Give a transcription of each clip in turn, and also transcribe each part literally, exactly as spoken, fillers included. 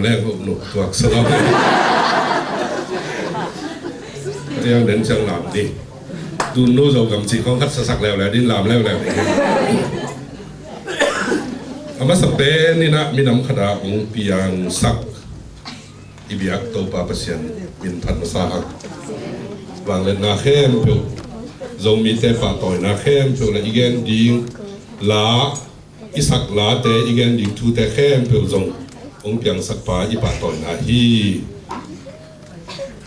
Leng hong nuam tuak sa lo. Tiang den ciang lam ni. Tun no Zogam ci khong khat sasak leuleu din lam leuleu ni. A masa pen in ah minam khat ah hong piangsak i biak Topa Pasian min phat masa hang. Vangliatna khempeuh, Zomite pahtawina khempeuh le i gen ding la, i sak late, i gen ding thute khempeuh zong hong piangsak pa i pahtawina hi.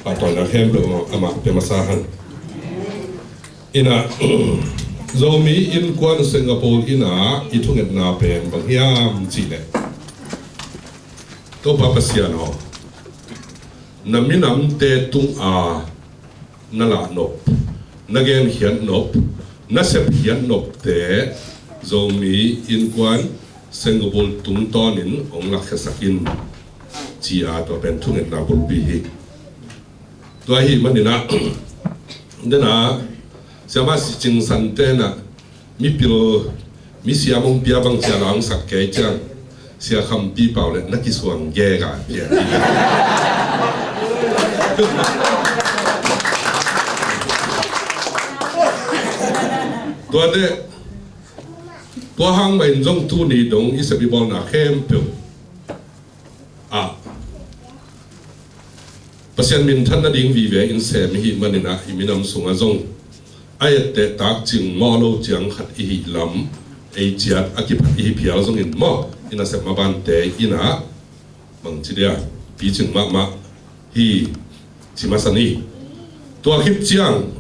Pahtawina khempeuh amah pia masa hang. In ah Zomi Innkuan Singapore in ah i thungetna pen bang hiam cih leh, Topa Pasian aw, na minamte tung a na lah nop, na genkhiat nop, na sepkhiat nopte Zomi Innkuan Singapore tungtawnin hong lakkhiasak in, ci-a tua pen thungetna bulpi hi. Tua ahih manin ah, den ah, Siamah Cing Sante in ah mipil, misiam hong pia bang cia la hong sak kei ciang, Sia Kham Pi Pau le na kisuang gega pia. Tua te, tua hang mah in zong tuni dong i sep i bawlna khempeuh ah Pasian minthan nading vive in sem i hih manin ah, i minam sungah zong a etteh tak cing mawh lo ciang khat i hih lam, ei ciat a kiphat i hih phial zongin maw, i nasep mabante in ah bangci dia, picing mahmah hi, ci masa ni. Tua khit ciang,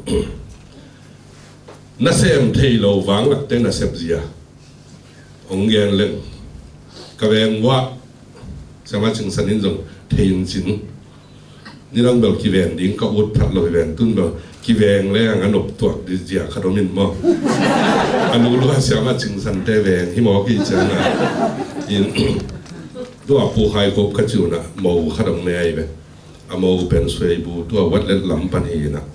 nasem thei lo vanglakte nasep zia hong gen leng, ka veng uah Siamah Cing San in zong thei in cin. Nidang bel kiveng ding ka ut phat lo hi ven, tun bel kiveng leng a nop tuak ding zia khat om in maw. A nu lua Siamah Cing Sante veng hi mawk hi ciang a. In, tua Pu Khai Kop ka ci un ah, mo khat om ne ahi ve. A mo pen Suai Bu, tua Watlet lam pan hi in ah.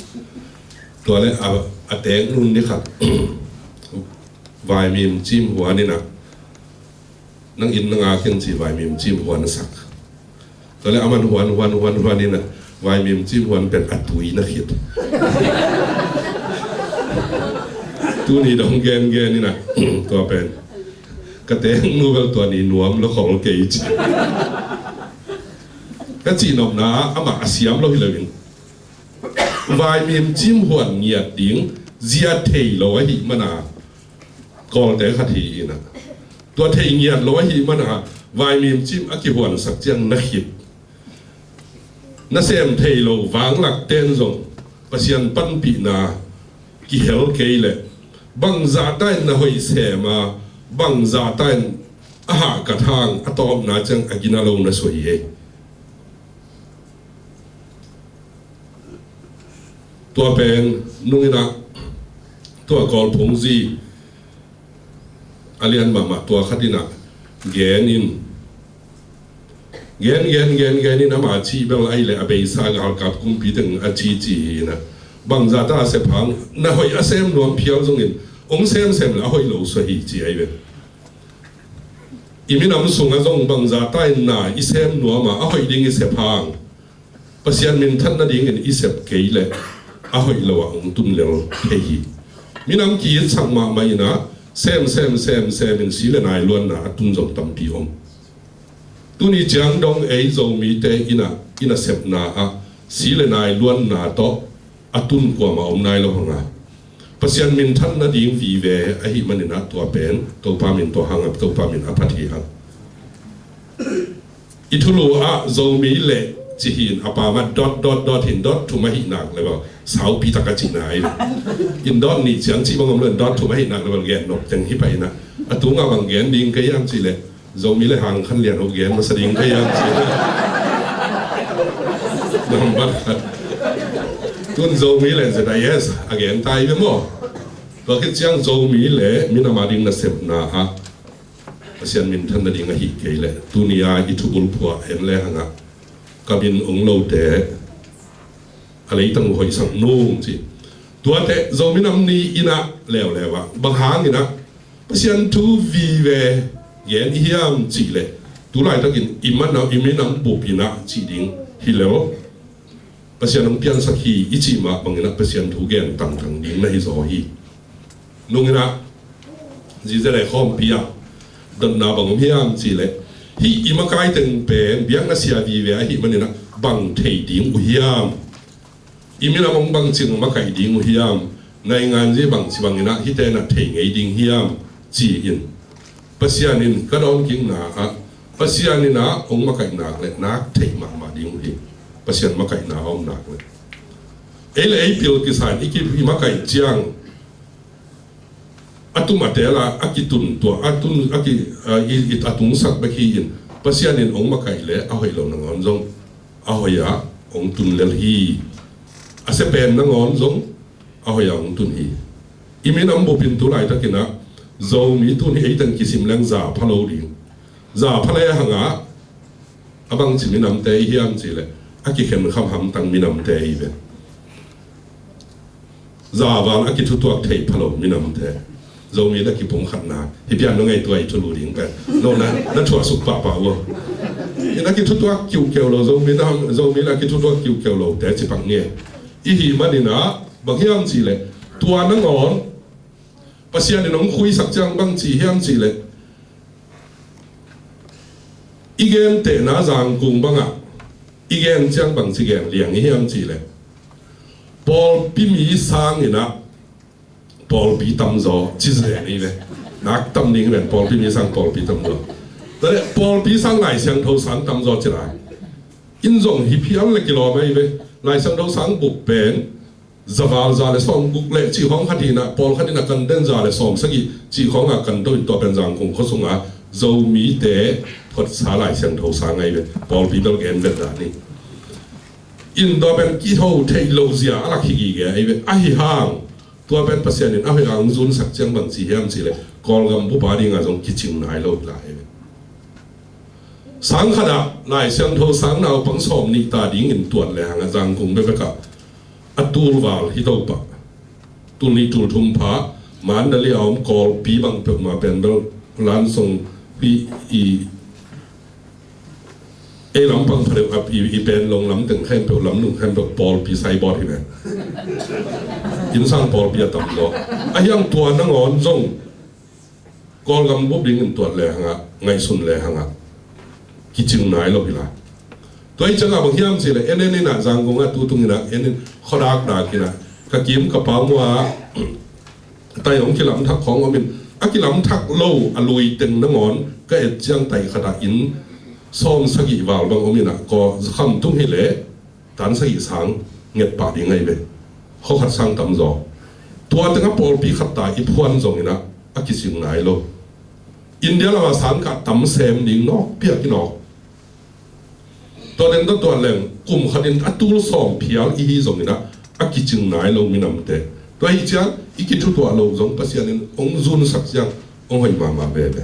Tua le a, a teng nun ni khat vaimim cim huan in ah, nang in nang a ken ci vaimim cim huan a sak. Tua le aman huan, huan, huan, huan in ah, vaimim cim huan pen a tui na khit. Tuni dong gen gen in ah, tua pen ka teng nu bel tua ni nuam lo khol kei ci. Ka cihnopna ah amah a siam lo hi lo in, vaimim cim huan ngiat ding zia thei lo ahih mana, Kawlte khat hi in ah, tua thei ngiat lo ahih mana vaimim cim a kihuansak ciang na khit. Nasem thei lo vanglakten zong Pasian panpihna kihel kei leh, bangzahta in na hoih sem a, bangzahta in a hahkat hang a tawpna ciang a gina lo na suai hi ei. Tua pen nung in ah, tua Kawlphungzi a lian mahmah tua khat in ah gen in, gen, gen, gen, gen in, ama cih bel ahi leh a beisa galkap kumpi teng a ci ci hi in ah, bangzahta a sep hang, na hoih a sem nuam phial zongin hong semsem leh a hoih lo suah hi ci ahi ve. I minam sungah zong bangzahta in na i sem nuam a, a hoih ding i sep hang, Pasian minthan nadingin i sep kei leh a hoih lo ah hong tun lel thei hi. Minam ki-itsak mahmah in ah, sem, sem, sem, sem in si le nai luanna a tun zong tampi om. Tuni ciang dong ei Zomite in ah, i nasepna ah si le nai luanna tawh a tun kuamah om nai lo hang a, Pasian minthan nading vive ahih manin ah tua pen Topa min tua hang a, Topa min a phat hi hang. I thulu ah Zomi le ci hi in, a pam ah dot, dot, dot hi in, dot thum ahih nak leh bel saupi tak a cihna ahi. In dot nih ciang cih bang om lo in, dot thum ahih nak leh bel gen nop teng hi pah in ah, a tung ah bang gen ding ka hiam cih leh, Zomi le Hang Khan Lian Ho gen masa ding ka hiam cih leh, number khat. Tun Zomi le Z I S a gen ta hi ve maw. Tua khit ciang Zomi le minam a ding nasepna ah Pasian minthan nading ahih kei leh, tuni a i thubulphuh en le hang ah, ka min ong lote a leitang uh hoihsak nung ci. Tuate Zomi Nam Ni in ah leuleu ah, bang hang in ah Pasian thu vive gen i hiam cih leh, Tu laitakin i minam, i minam bup in ah cih ding hi lo. Pasian hong piansak hi i cih mah bangin ah Pasian thu gen tangtang ding na hi zaw hi. Nung in ah Zizele khawmpi ah dotna bang om hiam cih leh, hih i makai teng pen biakna sia vive ahih manin ah bang thei ding uh hiam? I minam hong bangci in hong makaih ding uh hiam? Naingan zi bangci bangin ah hihte na thei ngei ding hiam? Ci-in Pasian in ka dawnkikna ah, Pasian in ah hong makaih nak leh nak theih mahmah ding uh hi. Pasian makaihna a om nak leh, ei le ei pil kisa in i ki, i makaih ciang a tum a teel a, a kitun tua, a tun, a ki, a, i, i, a tungsak bek hi-in, Pasian in hong makaih leh a hoih lo nangawn zong a hoih ah hong tun lel hi. A sia pen nangawn zong a hoih ah hong tun hi. I minam bup in tu laitakin ah Zomi tun hi ei teng kisim leng za pha lo ding. Za pha le hang ah a bangci minamte i hiam cih leh, a kikhen kham hamtang minamte i ve. Za val a kithutuak thei pha lo minamte. Zomi le kipumkhatna hi pian lo ngei tua i thulu ding pen no na, na thuah suk pahpah uh. In a kithutuak kiuhkeu lo Zomi nam, Zomi le a kithutuak kiuhkeu lote ci pak ni. I hih manin ah bang hiam cih leh, tua nangawn Pasian in hong khuisak ciang bangci hiam cih leh, i gentehna Zangkung bangah i gen ciang bangci gen liang i hiam cih leh, pawlpi mi sang in ah pawlpi tamzaw ci zen i ve. Nak tam ding ven, pawlpi mi sang pawlpi tamzaw. Tua leh pawlpi sang Lai Siangtho sang tamzaw ci lai. In zong hi phial le kilawm a i ve. Lai Siangtho sang bup pen za val za le sawm guk le cih khawng khat hi in ah, pawlkhat in a kan den za le sawm sagih cih khawng a kan do in, tua pen Zangkung khua sungah Zomite photsa Lai Siangtho sang a i ve. Pawlpi bel gen vet dah ni. In tua pen kiho theih loh zia a lak hi gige a i ve. Ahi hang tua pen Pasian in a hoih a hong zunsak ciang bangci hiam cih leh, Kawlgam bup a dingah zong kicing nai lo hi lai a i ve. Sang khat ah Lai Siangtho sang naupang sawm nih ta dingin tuat le hang ah Zangkung bekbek ah a tul val hi to pah. Tul nih tul thum pha Mandalay a om Kawlpi bang peuhmah pen bel Lansong hi i, ei lampang pha deuh a i, i pen long lam teng khempeuh, lam nung khempeuh pawlpi saibawt hi ven. Inn sang pawlpi a tamzaw. Ahi hang tua nangawn zong Kawlgam bup dingin tuat le hang ah, ngaihsun le hang ah kicing nai lo hi lai. Tua hi ciangah bang hiam cih leh, en en in ah Zangkung ah tu tung in ah, en in khuadak dak in ah, ka kim ka pau mua ah tai hong kilamthak khawng om in, a kilamthak lo a lui teng nangawn ka et ciang tai khat ah inn sawm sagih val bang om in ah, kaw kham tung hi leh tan sagih sang nget pah ding a i ve. Khua khat sang tamzaw. Tua tengah pawlpi khat ta i phuan zong in ah a kicing nai lo. India lam ah sang kah tam sem ding nawk piak i nawk. Tua den tua tua leng kum khat in a tul sawm phial i hi zong in ah a kicing nai lo minamte. Tua hi ciang i kithutuah lo zong Pasian in hong zunsak ciang hong hoih mahmah veve.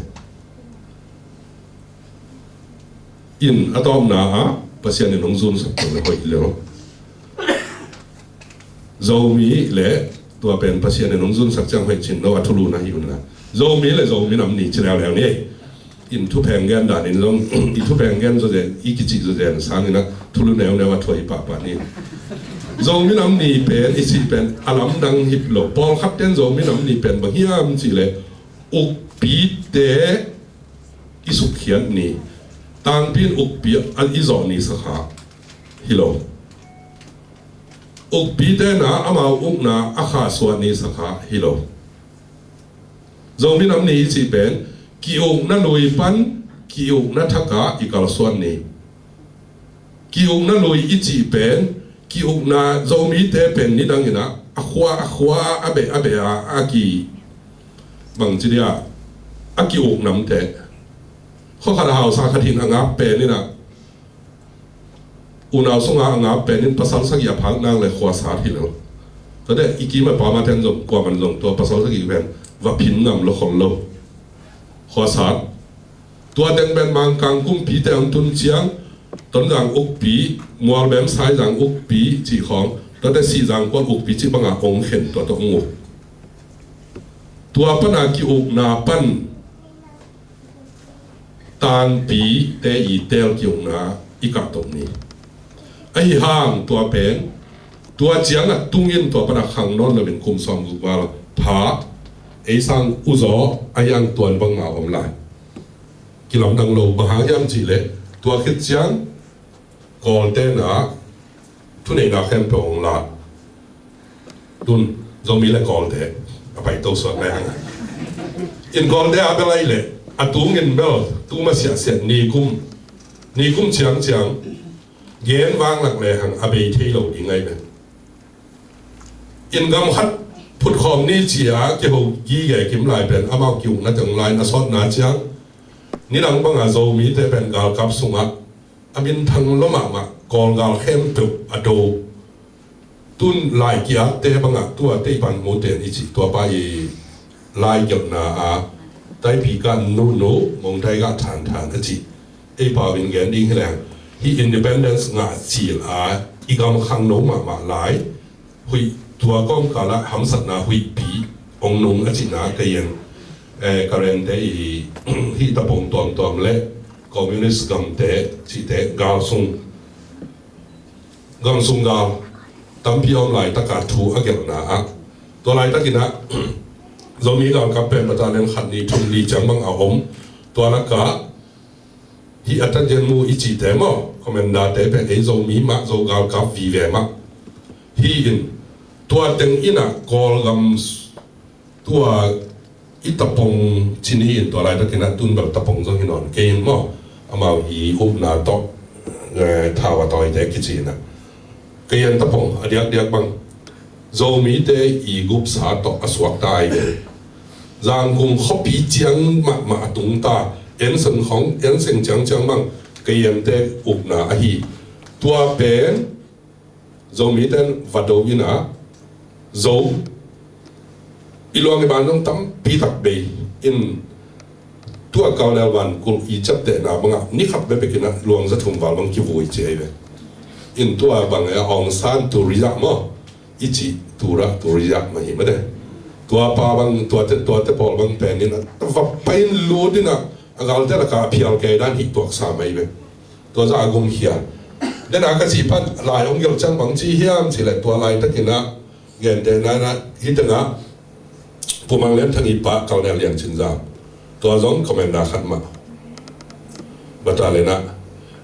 In a tawpna ah Pasian in hong zunsak ciang hoih lel. Zomi le tua pen Pasian in hong zunsak ciang hoih cin lo a thulu na hi un la. Zomi le Zomi nam ni ci leuleu ni. In thupheng gen dan in zong, i thupheng gen zawzen, i kicih zawzen sang in ah thulu neuneu a thuai pahpah ni. Zomi nam ni pen i cih pen a lamdang hip lo. Pawlkhat ten Zomi nam ni pen bang hiam cih leh ukpite i sukkhiat ni, tangpi in ukpi a i zawh ni sakha hi lo. Ukpite na amau ukna a khahsuah ni sakha hi lo. Zomi nam ni i cih pen ki-ukna lui pan ki-ukna thak ah i kalsuan ni. Ki-ukna lui i cih pen ki-ukna Zomite pen nidang in ah a khua a khua a beh a beh a a ki bangci dia a ki-uk namte. Khua khat a hausa khat hi in a ngap pen in ah unau sunga a ngap pen in pasal sagih a phak nak le khuasat hi lo. Tua deh i kim a pam a ten zong kuaman zong tua pasal sagih pen va phin ngam lo khol lo. Khuasat. Tua teng pen Mangkang kumpite hong tun ciang Tonzang ukpi, Mualbem Saizang ukpi cih khawng, tua deh Sihzang kuan ukpi cih banga hong khen tua tawh hong uk. Tua pana ki-ukna pan tanpite i teel kiukna i kahtoh ni. Ahi hang tua pen, tua ciang a tungin tua pan a khang nawn loin kum sawmguk val pha, ei sang uzaw a hiang tuan bang a om lai. Kilamdang lo bang hang hiam cihleh, tua khit ciang Kawlte na thuneihna khempeuh hong la. Tun Zomi le Kawlte a paito suak nai hang. In Kawlte a bel ai le a tungin bel tu masiahsiah nikum, nikum ciangciang gen vanglak le hang a bei thei lo ding ai ve. In gam khat phutkhawm ni ci-a kiho gige kim lai pen amau kiukna teng lai na sawtna ciang nidang banga Zomite pen galkap sungah a minthang lo mahmah Kawlgal khempeuh a do. Tun lai ki-akte bangah tua teipan muten i cih tuapa i lai gelhna a Taipikah Nuhnuh, Mongtaigah Thanthan a cih ei pau in gen ding hi leng, hih independence ngah cil a i gam khangno mahmah lai huih, tua kawmkalah hamsatna huihpi ong nung a cihna kei in, eh, Karente i hih tapong tuamtuam le communist gamte cihte galsung, gamsung gal tampi a om laitaka thu a gelhna ah, tua laitakinah Zomi galkap pen battalion khat ni thum li ciang bang a om. Tua lakah hih a tatgen mu i cihte maw, commanderte pen ei Zomi mah, Zo galkap vive mah hi in, tua teng innah Kawlgam tua i tapong cini in tua laitakinah tunbel tapong zong hi nawn kei in maw, amau i upna tawh, eh, thau a tawite kici inah kei in tapong a diakdiak bang Zomite i gupsa tawh a suakta ai ve. Zangkung khuapi ciang mahmah a tungta, Ensen khong, Enseng ciangciang bang kei ente upna ahi. Tua pen Zomite in va do inah Zo i luang i ban zong tampi tak bei in, tua Colonel Van Kulh i ciaptehna bangah ni khat bekbek inah luang za thum val bang kivui ci ai ve. In tua bang e Aung San Turia maw, i cih Tura, Turia mah hi mate. Tua pa bang, tuate, tuate pawl bang pen inah va pai in lut inah a galte lakah a phial kei dan hih tuaksa mai ve. Tua zah a gum hial. Den a ka cih pan lai hong gelh ciang bang ci hiam cihleh tua laitakinah gentehna inah hih tengah Pu Mang Lian Thang i pa Colonel Lian Cin Zam, tua zong commander khat mah battalion ah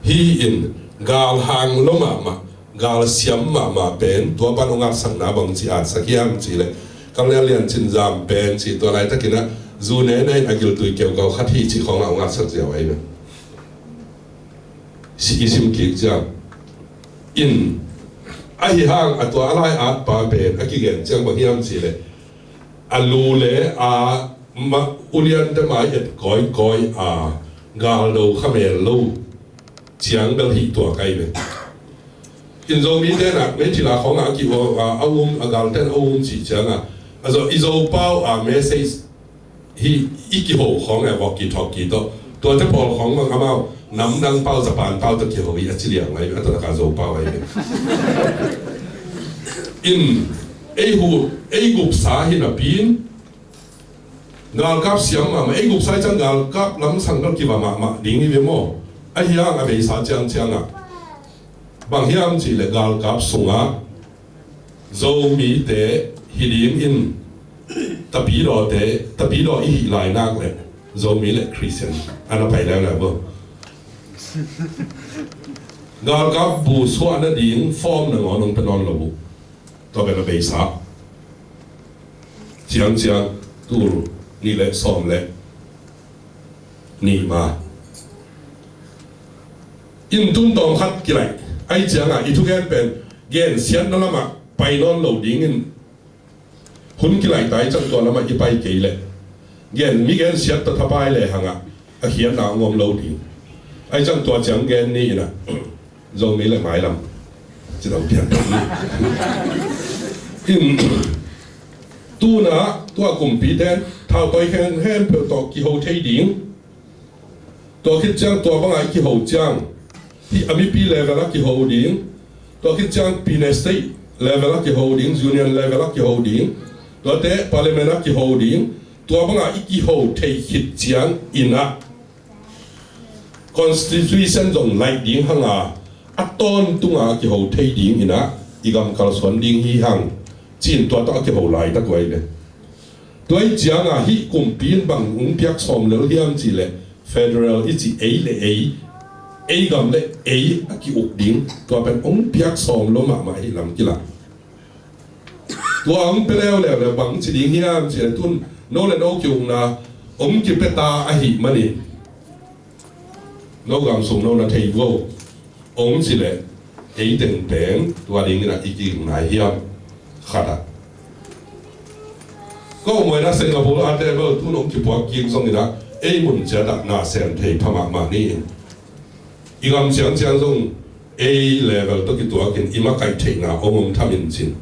hi in, galhang lo mahmah, galsiam mahmah pen tua pan hong atsakna bang ci atsak hiam cihleh Colonel Lian Cin Zam pen cih tua laitakinah zu nena in a giltui keukau khat hi cih khawngah hong atsak ziau ai ve. Si i sim kik ciang in, ahi hang a tua a lai-at pa pen a kigen ciang bang hiam cihleh a lu le a ma, uliante mai et kawikawi a galdo khamel lo ciang bel hih tua kai ve. In Zomite na meithila khawngah a ki a, a um, a galten a um cih ciangah a zo, i Zopau a message hi i kiho khawng e vawk kithawk ki tawh. Tuate pawl khawng bang amau namdang pau, Japan pau tawh kiho hi a ci liang lai a, tua taka Zopau ahi hi. In ei hu, ei gupsa hi napi in galkap siam mahmah, ei gupsa i ciang galkap lamsang bel kiva mahmah ding hi ve maw? Ahi hang a beisa ciangciangah bang hiam cihleh galkap sungah Zomite hi dingin tapidawte, tapidaw i hih lai nak leh Zomi le Khristian a na pai leuleu bo. Galkap bu suah nading form nangawn hong pe nawn lo uh. Tua pen a beisa ciangciang tul nih le sawm le nih ma in tun tawm khat kilaih ai ciangah i thugen pen gensiatna lamah pai nawn lo dingin hun kilaih tai ciang tua lamah i pai kei leh gen, mi gensiat tawh thapai le hangah a khiatna a ngom lo ding. Ai ciang tua ciang gen ni inah Zomi le mailam ci lo pian in tuna tua kumpiten thautawi khen khempeuh tawh kiho thei ding. Tua khit ciang tua bangah i kiho ciang hih a mipi level ah kiho ding. Tua khit ciang pine state level ah kiho ding, union level ah kiho ding. Tuate parliament ah kiho ding. Tua bangah i kiho thei khit ciang inah Constitution zong laih ding hang a, a tawntung a kiho thei ding in ah i gam kalsuan ding hi hang, ci-in tua tawh a kiho laitak uh ahi ve. Tua ahih ciang a hih kumpi in bang hong piak sawm lel hiam cih leh, federal i cih ei le ei, ei gam le ei a ki-uk ding, tua pen hong piak sawm lo mahmah hi lam kilah. Tua hong pia leuleu le bang ci ding hiam cih leh, tun no le no ki-ukna hong kipia ta ahih manin, no gam sung no na thei vo, hong ci leh, ei tengteng tua ding in ah i ki-ukna hiam? Khat ah, ko muaina Singapore a te bel tun hong kipuak kik zong in ah, ei mun ciat ah na sem thei pha mahmah ni. I gam ciangciang zong ei level tawh kituakin i makaih theihna hong om tham in cin.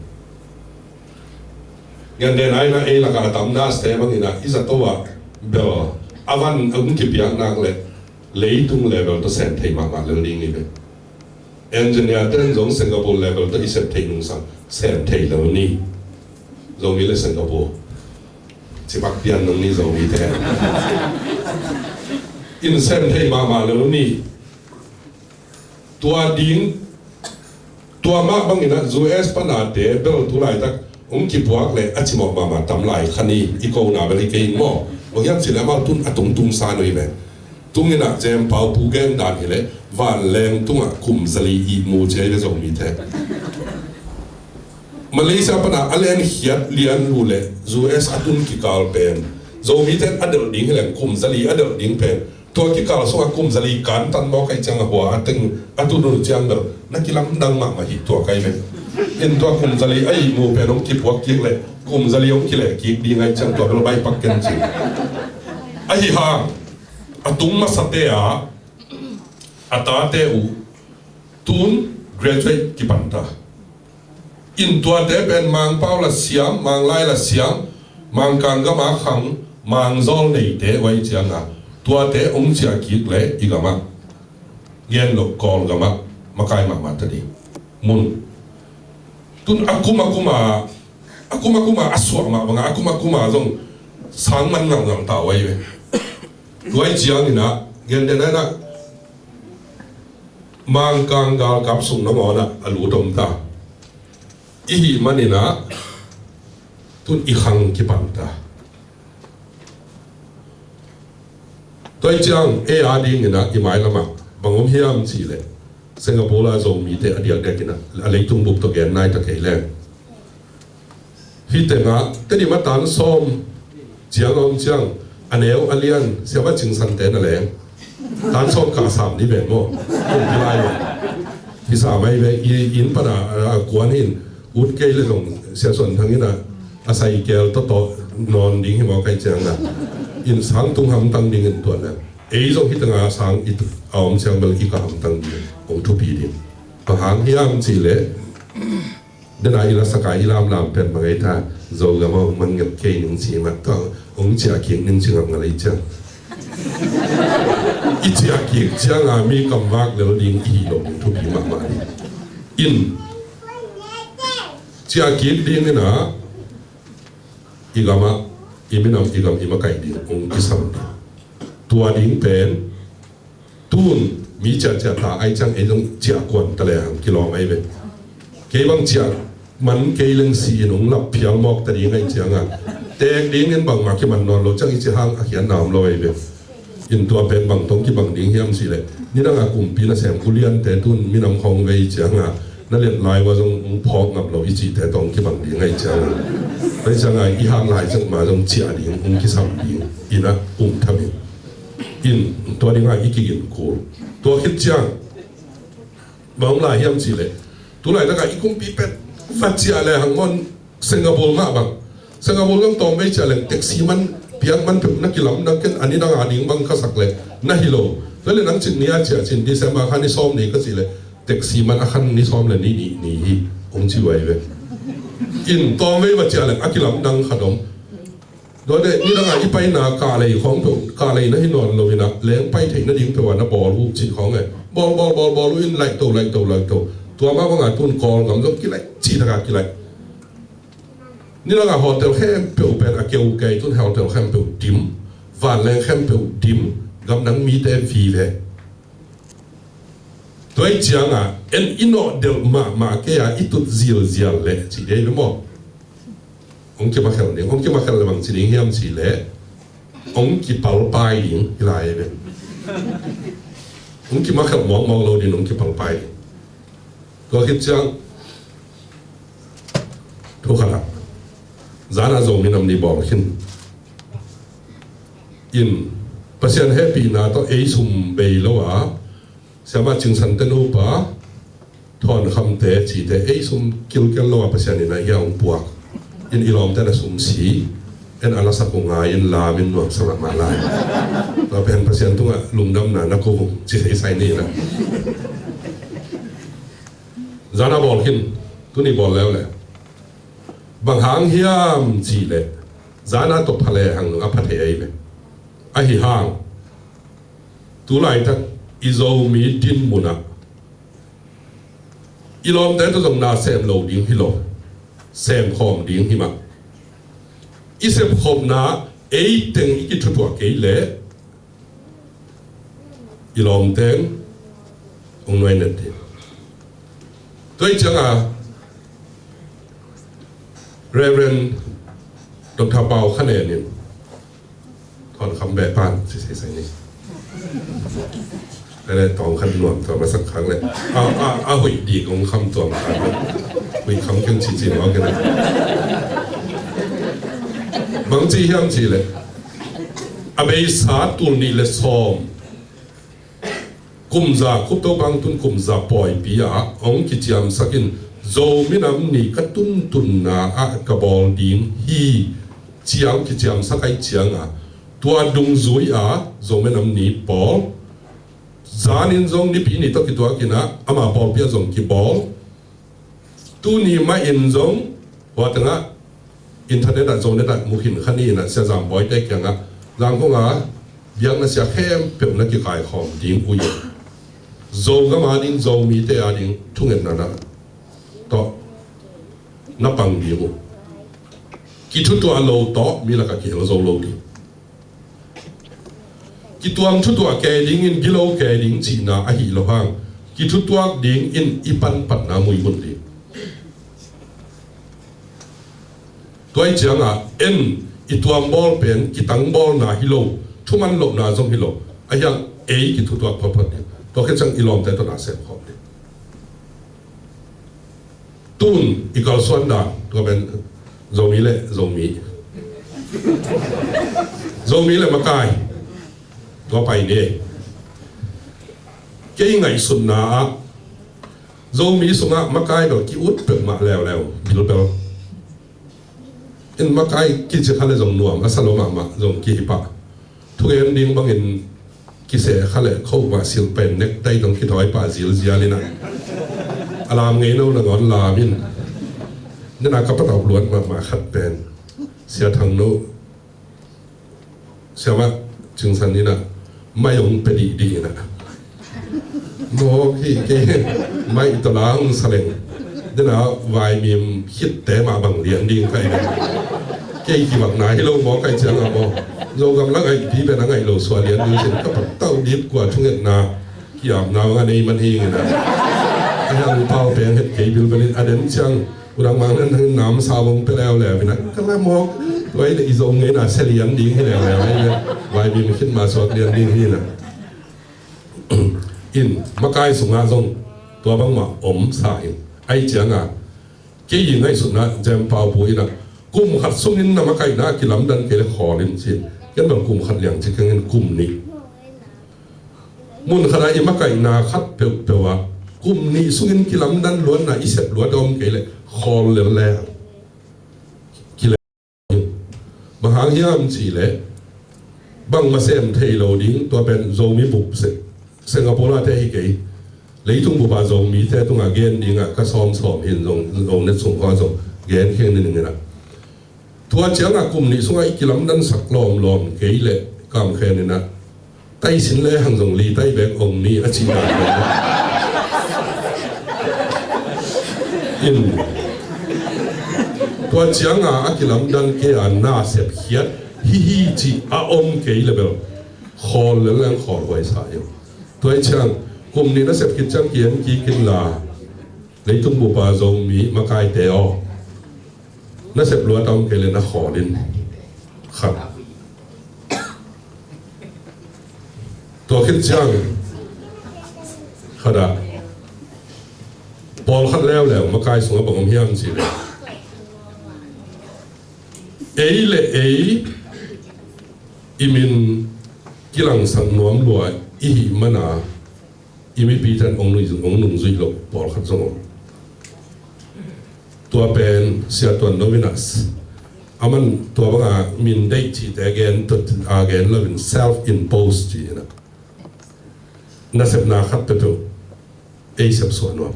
Gentehna in ah ei lakah a tam nurse te bang in ah i zato ah bel a van hong kipiak nak leh leitung level tawh sem thei mahmah lel ding hi ve. Engineer ten zong Singapore level tawh i sem thei nungsang sem thei lo ni. Zomi le Singapore cipak pian nong ni, Zomi te in sem thei mahmah lo ni. Tua ding, tua mah bang in ah U S pana te bel tu laitak hong kipuak leh a cimawh mahmah tam lai kha ni. I kona bel hi kei in maw. Bang hiam cih leh amau tun a tungtung sa nuih ve. Tung in ah Jem Pau Pu gen dan hi leh, vanleng tungah kum zali ihmu ci ahi ve Zomi te. Malaysia pana a len khiat lian lu leh U S a tun kikal pen, Zomi ten a delh ding hi leng kum zali a delh ding pen, tua kikal sungah kum zali kantan mawk ahi ciang a hua a teng a tun uh ciang bel na kilamdang mahmah hi tua kai ve. In tua kum zali a ihmu pen hong kipuak kik leh kum zali hong kileh kik ding ahi ciang tua bel baih pak ken ci. Ahi hang a tung masate ah a tate uh tun graduate kipan ta. In tuate pen Mangpau la siam, Manglai la siam, Mangkang gam a khang, Mangzawl neite uh ahi ciang a, tuate hong ciah kik leh i gam ah, gen loh Kawlgam ah makai mahmah ta ding. Mun tun a kum a kum a, a kum a kum a a suak mah bang a, a kum a kum a zong sang man ngalngal ta uh ahi ve. Tua ahi ciang in ah, gentehna in ah, Mangkang galkap sung nangawn ah a lut om ta. I hih manin ah tun i khang kipan ta. Tua ahi ciang ei a ding in ah i mailam ah bang om hiam cih leh, Singapore a Zomite a diakdiak in ah a leitung bup tawh gen nai ta kei leng. Hih tengah Tedim a tan sawm ciang a om ciang, a neu a lian Siapa Cing Sante na leng tan sawm kah sam ni ven maw? Kum hi lai maw? Hi sam ahi ve. I inn pan a, a kuan in ut kei le zong Sia Suan Thang in ah a saikel tawh tawh nawn ding hi maw kai ciang a, in sang tung hamtang ding in tuan a, ei zong hih tengah sang i tu a om ciang bel i kah hamtang ding, hong thupi ding. Bang hang hiam cih leh, dena i la sakai i lamlam pen bang ei ta, Zogam a hong mangngilh kei ning ci mah tawh hong ciah kik ning ci ngamngal ei ciang. I ciah kik ciang a mi kam vak lel ding i hi lo ding thupi mahmah ding. In ciah kik ding in ah i gam ah, i minam, i gam i makaih ding hong kisam ding. Tua ding pen tun mi ciahciah ta ahi ciang ei zong ciah kuan ta lehang kilawm ahi ve. Kei bang ciah man kei leng si in hong lap phial mawk ta ding ahi ciang a, teek ding in bangmah kiman nawn lo ciang i ci hang a khiatna om lo ahi ve. In tua pen bang tawh kibang ding hiam cih leh, nidang a kumpi nasem uliante tun minam khawng vei ciang a na liat lai uh a zong hong phawk ngap lo i cihte tawh kibang ding ahi ciang a, ahi ciang a i hang lai ciang mah zong ciah ding hong kisam ding in ah um tham in. In tua ding a i kigin kul. Tua khit ciang bang hong lai hiam cih leh, tu laitak a i kumpi pen va ciah lehang maw, Singapore mah bang, Singapore zong tawmvei ciah leng taxi man, piak man peuh na kilamdang, ken a nidang a ding bang ka sak leh na hi lo. Tua leh nang cin ni a ciah cin, December kha ni sawm ni ka cih leh, taxi man a khan ni sawm le ni nih ni hi, hong ci uh ahi ve. In tawmvei va ciah leng a kilamdang khat om. Tua leh nidang a i paina kahlei khawng peuh, kahlei na hi nawn lo in ah, leng pai theih nading peuh a na bawl uh cih khawng e. Bawl, bawl, bawl, bawl uh in laih to, laih to, laih to. Tua mah bang a tun Kawlgam zong kilaih, cih tak a kilaih. Nidang a hotel khempeuh pen a keu kei, tun hotel khempeuh dim, vanleng khempeuh dim, gamdang mite vive. Tua hi ciangah en i nawh delh mahmah kei a i tut zilzial leh ci dei ve maw? Hong kimakhelh ding, hong kimakhelh le bang ci ding hiam cih leh hong kipalpai ding hi lai ve. Hong kimakhelh mawkmawk lo ding, hong kipalpai ding. Tua khit ciang thu khat ah zan a Zomi Nam Ni bawl khin in, Pasian hehpihna tawh ei sum bei lo a, Siamah Cing San te nupa Thawn Kham te cite ei sum kilkel lo a, Pasian in a hia hong puak in, i lawmte na sum si en a, lasak uh ngai in lam in nuamsa mahmah lai. Tua pen Pasian tungah lungdamna na ko uh ci thei sai ni na. Zan a bawl khin, tuni bawl leuleu. Bang hang hiam cih leh zan a tawh pha le hang nung a pha thei ahi ve. Ahi hang tu laitak i Zomi din mun ah i lawmte tawh zong na sem lo ding hi lo, sem khawm ding hi mah. I sepkhopna ei teng i kithutuah kei leh i lawmte hong nuai net ding. Tua hi ciangah Reverend Doctor Pau Kha Nen in, Thawn Kham beh pan ci sei sai ni. Ele tawng khan nuam tua masak khang le. A, a, a huih dik hong kham tua ma khang le. Huih kham keng ci ci ma keng le. Bang ci hiam cih leh a beisa tul nih le sawm, kum za, Khup Topa hong tun kum za pawipi ah hong kiciamsak in, Zomi Nam Ni ka tuntunna ah ka bawl ding hi ci a hong kiciamsak ahih ciangah, tua dungzui a Zomi Nam Ni bawl, zan in zong Nipi ni tawh kituak in ah ama pawlpi ah zong kibawl. Tuni mah in zong hua tengah internet ah, Zonet ah mu khin kha ni in ah, Sia Zam Bawi te kiangah Zangkong a biakna sia khempeuh na kikaikhawm ding uh hi. Zogam a ding, Zomite a ding thungetna na tawh na pang ding uh. Kithutuah lo tawh mi lakah kihel zo lo ding. Kituam thutuah kei dingin gilo kei ding cihna ahi lo hang, kithutuak dingin i panpatna muihun ding. Tua hi ciangah en i tuam bawl pen kitang bawlna hi lo, thuman lohna zong hi lo. Ahi hang ei kithutuak photphot ding. Tua khit ciang i lawmte tawh na sem khawm ding. Tun i kalsuan dan tua pen Zomi le Zomi, Zomi le makai, tua pai ni. Kei ngaihsutna ah Zomi sungah makai bel ki-ut peuhmah leuleu, bilbel. In makai kici kha le zong nuam a sa lo mahmah zong kihi pah. Thugen ding bangin kiseh kha le kho mah silh pen nektai dong kithawi pah zilzial in ah, a lam ngei no nangawn lam in. Nena ka patauh luat mahmah khat pen Sia Thang No, Siamah Cing San in ah mai hong pia dihdih in ah, mawk hi kei, mai tawh la hong sa leng. Dena vaimim khitte mah bang lian ding kai ding. Kei kivakna hi lo maw kai ciang a maw. Zogam lang a ipi pen a ngaih lo suah lian ding cin ka patauh dip kua thungetna kiamna bang a nei man hi ngin ah. A hiang pau peng het kei bilbel in a den ciang U Dang Mang Nan Thang in namsa bang pia leuleu in ah ka la mawk. Tua i le i Zo ngeina sia lian ding hi leuleu a i le vaimim khit mah suak lian ding hi in ah. In makai sungah zong tua bangmah om sa in, ahi ciangah kei i ngaihsutna Jem Pau Pu in ah kum khat sungin na makaihna kilamdan kei le khawl in cin, ken bang kum khat liang ci keng in kum nih. Mun khatah i makaihna khat peuhpeuh ah kum nih sungin kilamdan luatna i sep luat a om kei le khawl lel le. Bang hang hiam cih leh bangmah sem thei lo ding, tua pen Zomi bup se, Singapore ah te hi kei. Leitung bup ah Zomite tungah gen dingah ka sawmsawm hin zong, Zonet sung khua zong gen kheng ni ning in ah. Tua ciangah kum nih sungah i kilamdansak lawmlawm kei leh Kam Khen in ah, tai sin le hang zong li tai bek ong ni a cih dan in. Tua ciangah a kilamdan kei a na sep khiat hi hi cih a om kei le bel khawl lel leng khawl huai sa in. Tua hi ciang Kum nih na sep khit ciang ki-en kik inla, leitung bupa Zomi makaite aw, na sep lua ta om kei leh na khawl in. Khat. Tua khit ciang, khat ah, pawlkhat leuleu makai sungah bang om hiam cih leh, ei le ei i min kilangsak nuam lua i hih man a, i mipite in hong nung, hong nungzui loh pawlkhat zong om. Tua pen Sia Tuan Novinas, a man tua banga min deih cihte gen, tua a gen loin self-imposed ci hi na. Nasepna khat peuhpeuh ei sep suah nuam.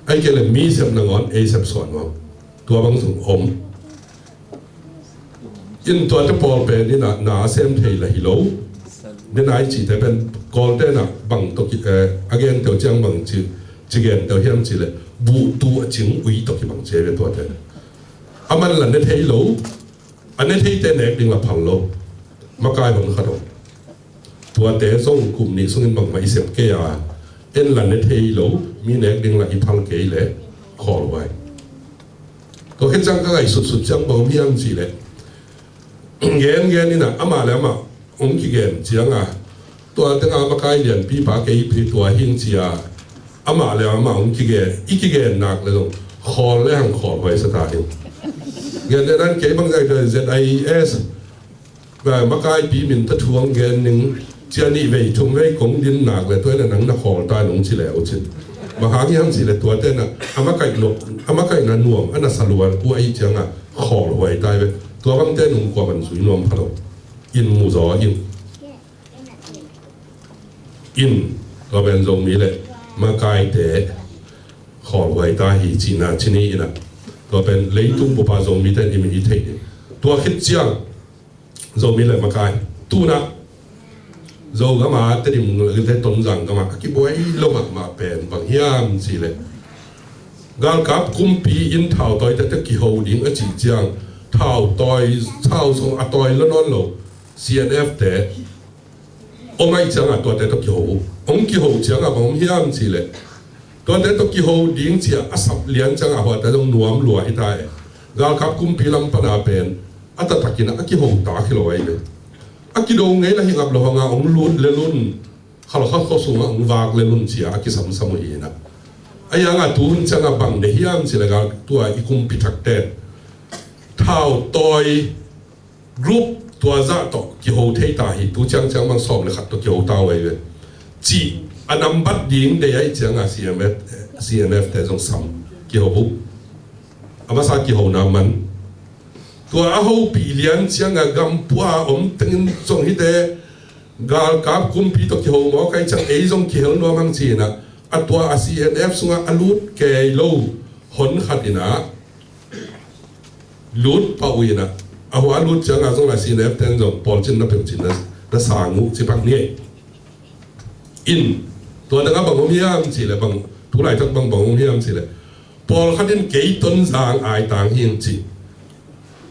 Ahih kei leh mi sep nangawn ei sep suah nuam. Tua bang zong om. In tuate pawl pen in a na a sem thei la hi lo. Ni nai cihte pen Kawlte na bang tawh ki, eh, a gen teuh ciang bang ci, ci gen teuh hiam cih leh buhtu a cing ui tawh kibang ci hi ve tuate. A man la ne thei lo. A ne theite nek ding la phal lo. Makai hon khat om. Tuate zong kum nih sungin bangmah i sep kei a, en la ne thei lo, mi nek ding la i phal kei leh khawlhuai. Tua khit ciang ka ngaihsutsut ciang bang om hiam cih leh, gen gen in a, amah le amah hong kigen ciang a, tua teng a makai lianpipa kei pi tua hing ci a, amah le amah hong kigen, i kigen nak leh zong khawl le hang khawlhuai sa ta hi. Gen den an kei bang zai Z I S, makaipi min ta thuang gen ning, cia nih vei thum vei kong din nak leh tua in a nang na khawl ta nung ci leh uh cin. Bang hang hiam cih leh tuate na, a makaih lo, a makaihna nuam a na sa lua uh ahih ciang a khawlhuai ta hi ve. Tua bangte nung kua man zui nuam pha lo. In mu zaw in. In, tua pen Zomi le makaite khawlhuai ta hi cihna ci ni in a. Tua pen leitung bupa Zomite in i mi i theih ding. Tua khit ciang Zomi le makai, tu-in a Zogam a Tedim le Tonzang gam a a kibuai lo mahmah pen bang hiam cih leh, galkap kumpi in thautawite tawh kiho ding a cih ciang, thautawi, thau zong a tawi lo nawn lo C N F te om ahih ciang a tuate tawh kiho uh. Hong kiho ciang a bang om hiam cih leh, tuate tawh kiho ding ci a a sap lian ciang a huate zong nuam lua hi ta e. Galkap kumpi lam pan a pen a taktak in a kiho ta hi lo ahi ve. A kido ngei la hi ngap lo hang a hong lut le lun, khalkhat khua sung a hong vak le lun ci a a kisamsam uh hi in a. Ahi hang a tu hun ciang a bang deih hiam cih leh gal tua i kumpi thakte thautawi group tua zah tawh kiho thei ta hi, tu ciangciang bang sawm le khat tawh kiho ta uh ahi ve. Cih a nambat ding deih ahih ciang a C N F, C N F te zong sam kiho uh. A masa kihona man. Tua a hopih lian ciang a gam pua a om tengin zong hite galkap kumpi tawh kiho mawk ahih ciang ei zong kihel nuam hang ci in a, a tua a C N F sungah a lut kei lo hon khat in a lut pah uh in a, a hua a lut ciang a zong la C N F ten zong pawlcin na peuh cin na, na sang uh ci pak ni. In, tua dang a bang om hiam cih leh bang, tu laitak bang bang om hiam cih leh, pawlkhat in kei Tonzang aitang hing ci.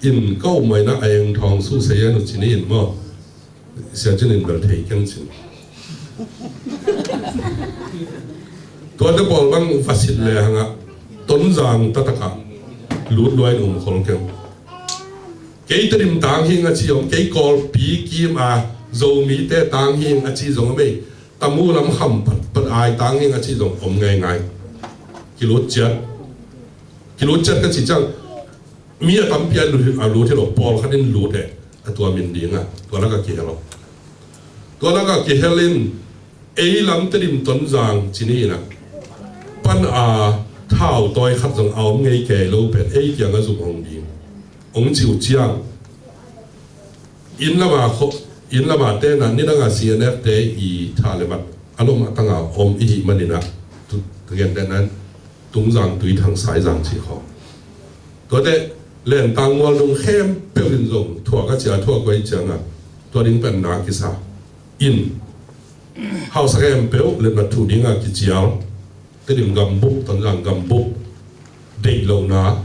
In ka ummaina a eng thawng su sei a nu ci ni in maw. Sia cin in bel thei keng cin. Tuate pawl bang va sit le hang a Tonzang taktak a lut lua in um khol keng. Kei Tedim tang hing a ci om, kei Kawlpi kim a Zomite tang hing a ci zong om ei. Tamu lam kham pat pat ai tang hing a ci zong om ngaingai. Kilut ciat. Kilut ciat ka ci ciang mi a tampi a lut, a lut hi lo, pawlkhat in lut e, a tua min ding a, tua lak a kihel lo. Tua lak a kihel in, ei lam Tedim Tonzang ci ni in a, pan a thautawi khat zong a om ngei kei lo pen, ei kiang a zum hong ding. Hong ci uh ciang, inn lam a kho, inn lam a te na, nidang a C N F te i tha le mat a lom a tang a om i hih man in a, tu, tu gen te nan, Tungzang, Tuithang, Saizang ci khawng. Tuate Lentang, Mualnung khempeuh in zong thuak a cia, thuak uh ahih ciang a, tua ding pen na kisa. In, hausa khempeuh letmat thuh ding a kicial. Tedim gambup, Tonzang gambup, deih lohna.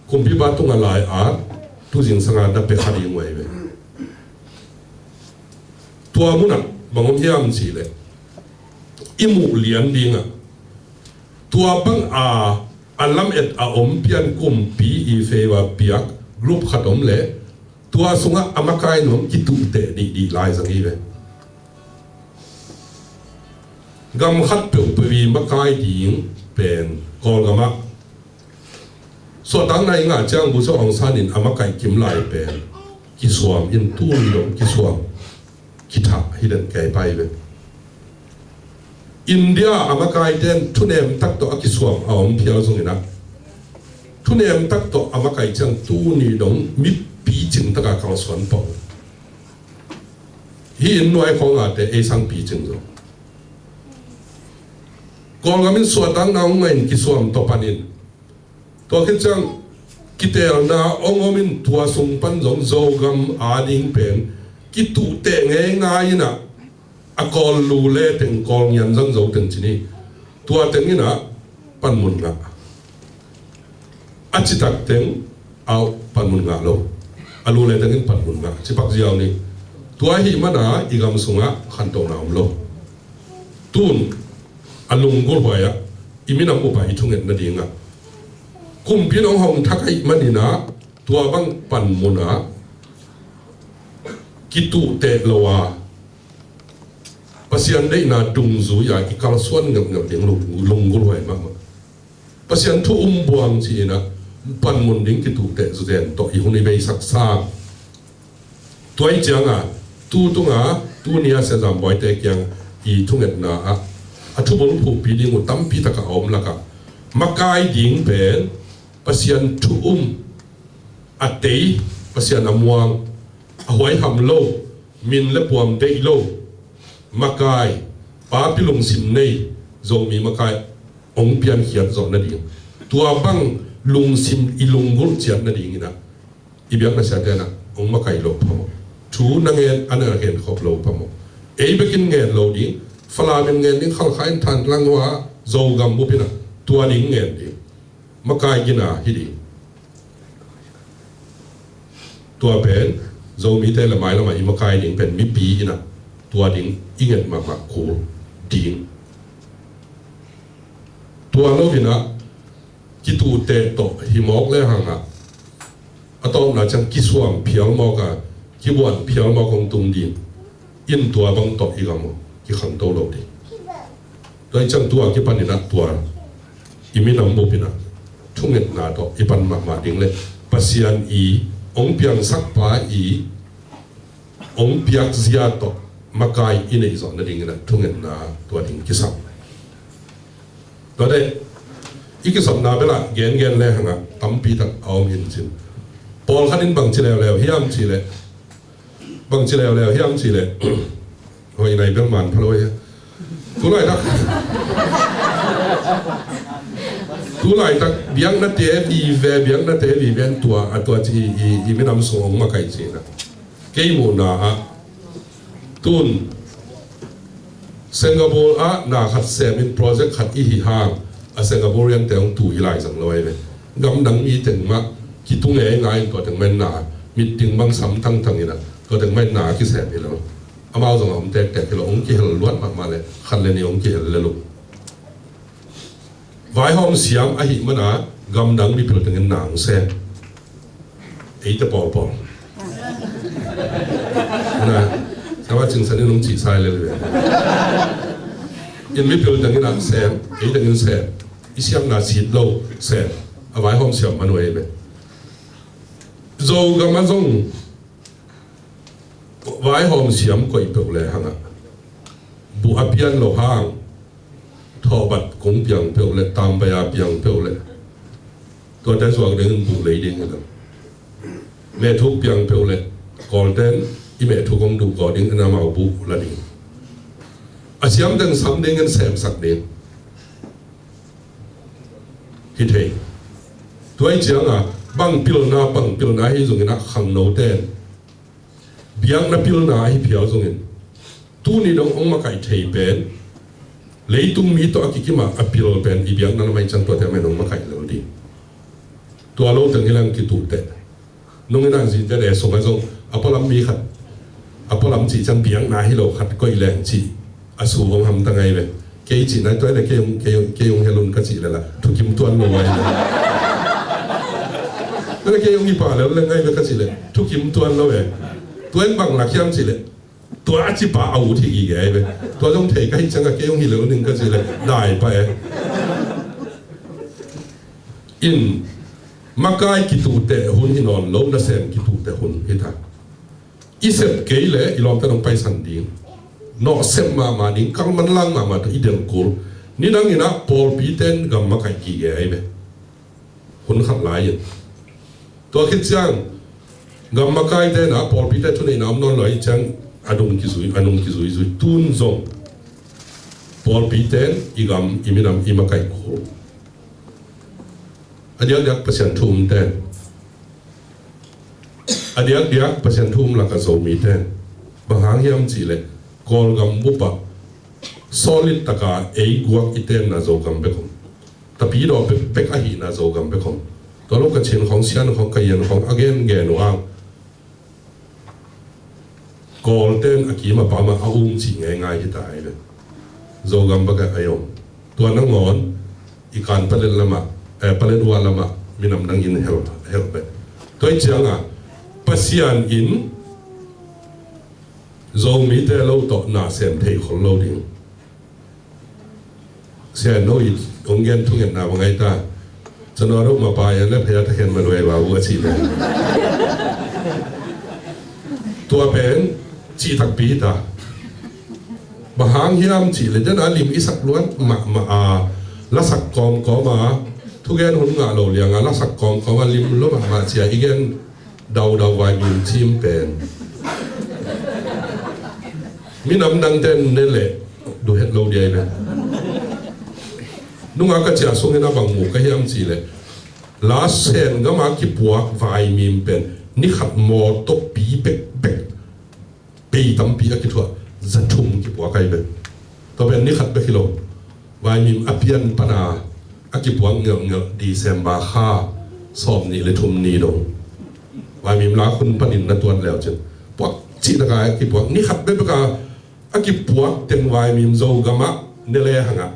Kumpipa tung a lai a, tu zingsang a na pia kha ding uh ahi ve. Tua mun ah Bang om hiam cih leh i muh lian dingah tua bang a a lamet a om pian kumpi i favour piak group khat om leh tua sungah a makai nuam kituhteh dihdih lai zang hi ve. Gam khat peuhpeuh i makai ding pen Kawlgamah suahtakna i ngah ciang Bogyoke Aung San in a makai kim lai pen kisuam in tuni dong kisuam kithah hi den kei pai ve. India a makaite in thunem tak tawh a kisuam a om phial zongin ah thunem tak tawh a makai ciang tuni dong mi picing taka kalsuan pawh hi in nuai khawng a te ei sang picing zong Kawlgam in suahtakna hong ngah in kisuam tawh panin tua khit ciang kitelna hong om in tua sung pan zong Zogam ading pen kituhteh ngeingai in ah a Kawl lu le teng Kawl ngian zang zo teng ci ni. Tua teng in ah panmun ngah a citak teng a panmun ngah lo. A lu le teng in panmun ngah cipak ziau ni. Tua ahih mana i gam sungah khantohna om lo. Tun a lunggulhhuai ah i minam upah i thungetna dingah kumpi in hong hong thak ahih manin ah tua bang panmun ah kituhteh lo a Pasian deihna dungzui a i kalsuan ngelhngelh ding lung- lunggulhhuai mahmah. Pasian thu um buang ci-in ah panmun ding kituhteh zuzen tawh i hun i beisak sa. Tua i cianga tu tunga tuni a Sia Zam Boite kiang i thungetna ah a thubul phuhpi ding uh tampi taka a om lakah makai ding pen Pasian thu um a tei, Pasian a muang, a huaiham lo, min le puam deih lo makai, papi lungsim nei Zomi makai hong piankhiat zawh nading, tua bang lungsim i lunggulh ciat nadingin ah i biakna siate in ah hong makai loh phamawh. Thu na ngen a na ngen khop lo phamawh. Ei bekin ngen lo ding, Falam in ngen ding, Khalkha in, Thantlang, Zogam bup in ah tua ding ngen ding. Makai gina hi ding. Tua pen Zomite le mailamah i makai ding pen mipi in ah tua ding i nget mahmah kul ding. Tua lo in ah kituhteh tawh hi mawk le hangah a tawpna ciang kisuam phial mawk a kibuan phial mawk hong tung ding. In tua bang tawh i gam uh kikhangto lo ding. Tua hi ciang tua kipanin ah tua i minam bup in ah thungetna tawh i pan mahmah ding le Pasian i hong piangsak pa i hong piak zia tawh makai i neih zawh nadingin ah thungetna tua ding kisam. Tua deh i kisapna belah gengen le hangah tampi tak a om in cin. Pawlkhat in bangci leuleu hiam cih leh Bangci leuleu hiam cih leh hoih nai bel man pha lo hi. Tulaitak tulaitak biaknate vive, biaknate vive an tua a tua ci i, i, i minam sung hong makai cihna. Kei muhna ah tun Singapore ah na khat semin project khat i hi hang a Singaporean te hong tu hi lai zang lo ahi ve. Gamdang mi teng mah kitung e ngai in tua teng mah in na meeting bang sam tangtang in ah tua teng mah in na kisem hi lo. Amau zong a om tektek hi lo, hong kihel luat mahmah le khat le nih hong kihel le lo. Vaihawm siam ahih mana gamdang mipil tengin nang sem. Eite pawlpawl na sama cingsan in hong cihsai lel ve. In mipil tengin ah sem, ei tengin sem. I siamna sit lo sem. A vaihawm siam man uh ei ve. Zogam ah zong vaihawm siam koih peuh le hangah buh a pian lo hang thawhbat kong piang peuh le tambai a piang peuh le tuate zuak dingin buh lei ding hi lo. Mehthuk piang peuh le Kawlten i mehthuk hong duh kawh ding in amau buh la ding. A siam teng sam dingin semsak ding hi thei. Tua i cianga bang pilna bang pilna hi zongin ah khangnoten biakna pilna ahi phial zongin tuni dong hong makaih thei pen leitung mi tawh a kikimah a pil pen i biakna lamah i cang tuate mah in hong makaih lel ding. Tua lo teng hi leng kituhteh. Nung in ah zite le sungah zong a pualam mi khat A pualam cih ciang biakna hi lo khat koih leng cih a su hong hamtang ai ve. Kei cih nai tuai le kei hong, kei hong, kei hong helun ka cih le la thukim tuan lo ai ve. Tuai le kei hong i pa le leng ai ve ka cih le thukim tuan lo ve. Tuai bang la khiam cih le tua a cipa a ut hi gige ai ve. Tua zong thei ka hi ciang a kei hong hi le uning ka cih le dai pa e. In makai kituhteh hun hi nawn lo, nasem kituhteh hun hi ta. I sep kei le i lawmte nong paisan ding. Nawh sep mahmah ding, kal manlang mahmah tawh i delh kul. Nidang inah pawlpi ten gam makaih kige ai ve. Hun khat lai in. Tua khit ciang gam makai tenah pawlpi te thuneihna om nawn lo ahih ciang a dung kizui, a nung kizuizui. Tun zong pawlpi ten i gam i minam i makaih kul. A diakdiak Pasian thu um ten. A diakdiak Pasian thu um lakah Zomi ten. Bang hang hiam cih leh Kawlgam bupah solid taka ei guak i tenna Zogam bek om. Tapidaw bek, bek ahihna Zogam bek om. Tua lo Kachin khawng, Sian khawng, Kayan khawng a gengen uh hang Kawlten a kim a pam a a um cih ngeingai hi ta ai ve. Zogam bek a ai om. Tua nangawn i kan Palet lamah, eh, Palet uah lamah minam dangin hel, hel ve. Tua hi cianga Pasian in Zomite lo tawh na sem thei khol lo ding. Sia no i hong gen thungetna bang ai ta. Cano reuh mapa yan le phaya ta khen ma luai ba u a cih pen. Tua pen cih takpi ta. Bang hang hiam cih le den a lim i sak luat mahmah a, lasak kawmkawm a, thugen hun ngah lo liang a lasak kawmkawm a lim lo mahmah cia i gen daudau vaimim cim pen. Minam dangte ne leh duhet lo diai pen. Nunga ka ciah sungin a bang mu ka hiam cih leh la Sen gama kipuak vaimim pen ni khat maw tawh pi bekbek. Pei tampi a kithuah za thum kipuak ai ve. Tua pen ni khat bek hi lo. Vaimim a pian pana a kipuak ngelhngelh December kha sawm nih le thum ni dong. Vaimim la khun panin na tuat leu cin puak cih taka a kipuak ni khat bek bek a, a kipuak teng vaimim Zogamah ne le hangah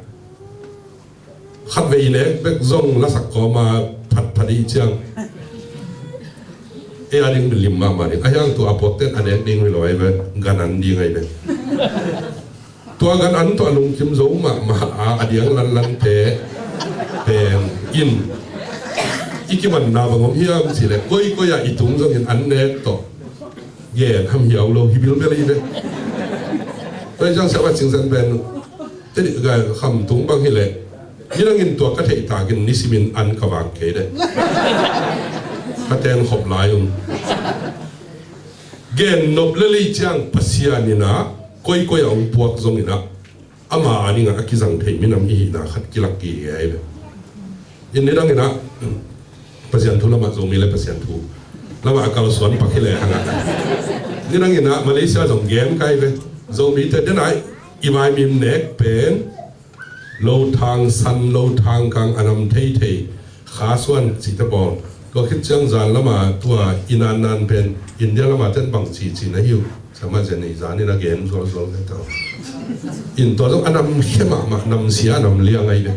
khatvei nek bek zong lasak kawma phatphat i ciang. E a ding lim mahmah ding a hiang tua a puakten a nek ding mi lo ai ve, gan an ding ai ve. Tua gan an tua lungkim zo mahmah a a diang lanlante pen in i kimanna bang om hiam cih leh koikoi ah i tung zongin an nek tawh gen ham hiau lo hi bilbel i ve. Tua i ciang siapa cingsan pen Tedi ga khamtung bang hileh midangin tua ka theih takin nisimin an ka vak kei de. Ka ten khop lai un. Gen nop le lei ciang Pasian inah koikoi a hong puak zong inah ama a dingah a kizang thei minam i hihna khat kilak kei hi ai ve. In nidang inah Pasian thu lamah Zomi le Pasian thu lamah a kalsuan pak hileh hangah nidang inah Malaysia zong gen kai ve. Zomite denai i vaimim nek pen lo thang san, lo thang kang a nam theithei kha suan cihte pawl. Tua khit ciang zan lama tua i nan nan pen India lama ten bang cici na hi uh. Sama zen i zan in a gen zualzual ve tau. In tua zong a nam khia mahmah, nam sia, nam liang ai ve.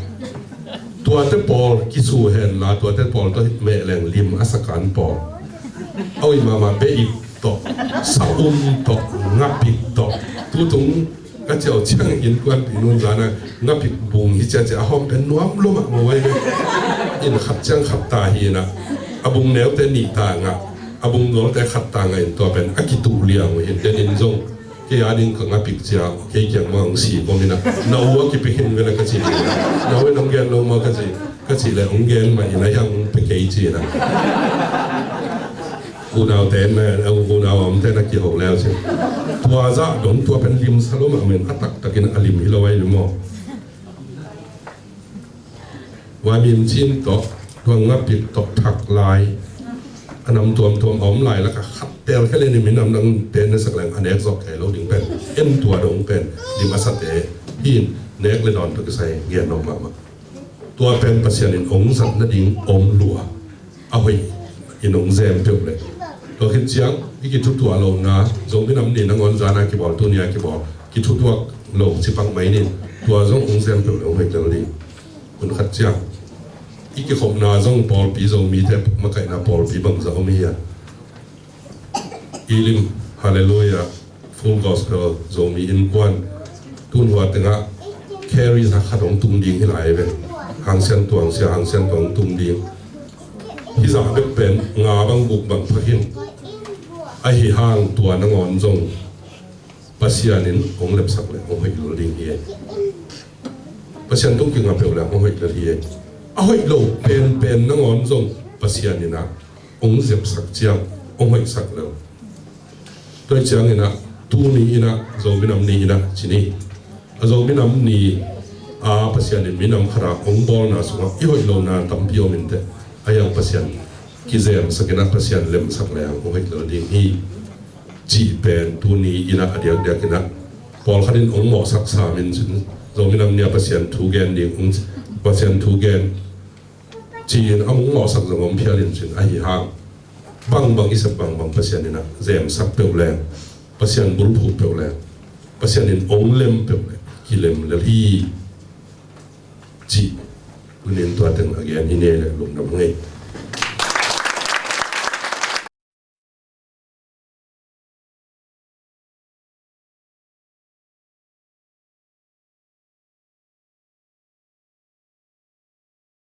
Tuate pawl kisu hen la, tuate pawl tua meh leng lim a sakan pawl. A ui mahmah be ip tawh, sa um tawh, ngapik tawh. Tutung ka ciau ciang innkuanpih nun zana ngapik bung hi ciacia a hawm pen nuam lo mahmah vai ve. In khat ciang khat ta hi inah a bung neute nih ta ngah, a bung nualte khat ta ngah in tua pen a kituh liang uh hin den in zong kei a ding ka ngapik cia kei kiang mah hong si kawm inah na u a kipia khin vela ka ci ding inah na u in hong gen lo maw ka ci, ka cih leh hong gen mah inah hiang hong pia kei ci inah. Unau ten na, unau om ten a kiho leu si. Tua zah dong tua pen limsa lo mah men a taktakin a lim hi lo ai lim aw. Vaimim cin tawh, tua ngapik tawh thak lai. A nam tuamtuam a om lai laka khat tel khe le ni minam nang pen na sak leng a nek zawk kei lo ding pen. En tua dong pen lim a sate hin nek le dawn tawh kisai gen lo mahmah. Tua pen Pasian in hong zat nading om lua a hoih in hong zem peuh le Tua khit ciang i kithutuah lohna, Zomi Nam Ni nangawn zana kibawl, tuni a kibawl, kithutuak lo ci pak mai ning. Tua zong hong sem peuh le hong hoih lel ding. Hun khat ciang i kikhopna zong pawlpi, Zomite makaihna pawlpi bangzah om hi a, Elim, Hallelujah, Full Gospel Zomi Innkuan, tun hua tengah carry sa khat hong tung ding hi lai ve. Hang Sian Tuang, Sia Hang Sian Tuang hong tung ding. Hih zah bek pen nga bang, guk bang pha khin. Ahi hang tua nangawn zong Pasian in hong lemsak le hong hoih lel ding hi. Pasian tung kinga peuh le hong hoih lel hi. A hoih lo penpen nangawn zong Pasian in ah hong zepsak ciang hong hoihsak lel. Tua ciangin ah tuni in ah Zomi Nam Ni in ah ci ni. A Zomi Nam Ni a Pasian in minam khat a hong bawlna sungah i hoih lohna tampi om inteh. A hiang Pasian kizemsak in ah Pasian lemsak le hong hoih lel ding hi, cih pen tuni in ah a diakdiak in ah pawlkhat in hong mawhsak sam in cin, Zomi Nam Ni a Pasian thu gen ding, hong Pasian thu gen ci-in a hong mawhsak zong om phial in cin, ahi hang bangbang i sep bangbang Pasian in ah zemsak peuh leng, Pasian bulphuh peuh leng, Pasian in hong lem peuh leng kilem lel hi, cih tunin tua teng a gen hi ne le lungdam hang ei.